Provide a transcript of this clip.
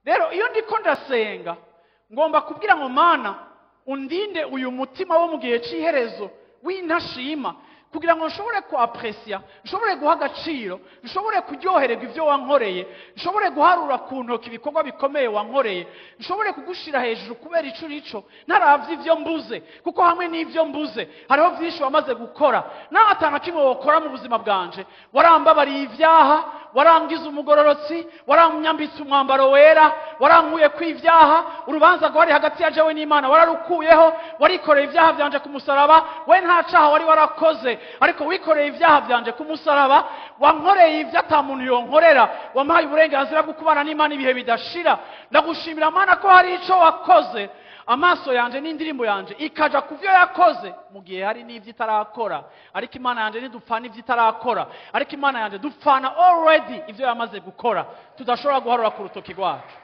Rero iyo ndiko ndasenga ngomba kubwira ngo Mana undinde uyu mutima wo mu gihe cy'iherezo w'intashima, kugira ngo nshobore kuapresia, nshobore guha agaciro, nshobore kuryohererwa ibyo wankoreye, nshobore guharura ku ntoki ibikorwa bikomeye wankoreye, nshobore kugushira hejuru kubera ico urico, ntaravye ivyo mbuze, kuko hamwe n'ivyo mbuze hariho vyinshi wamaze gukora. Naho atana kimwe wokora mu buzima bwanje, warambabariye ivyaha, warangiza umugororotsi, waranyambitse umwambaro wera, warankuye ku ivyaha, urubanza rwari hagati ya jewe n'Imana wararukuyeho, warikoreye ivyaha vyanje ku musaraba. We nta caha wari warakoze, ariko wikoreye ivyaha vyanje ku musaraba, wankoreye ivyo ata muntu yonkorera, wampaye uburenganzira bwo kubana n'Imana ibihe bidashira. Ndagushimira Mana ko hari ico wakoze. Amaso yanje n'indirimbo yanje ikaja ku vyo yakoze mu gihe hari n'ivyo itarakora, ariko Imana yanje ntidupfana ivyo itarakora, ariko Imana yanje dupfana already ivyo yamaze gukora tudashobora guharura ku rutoki rwacu.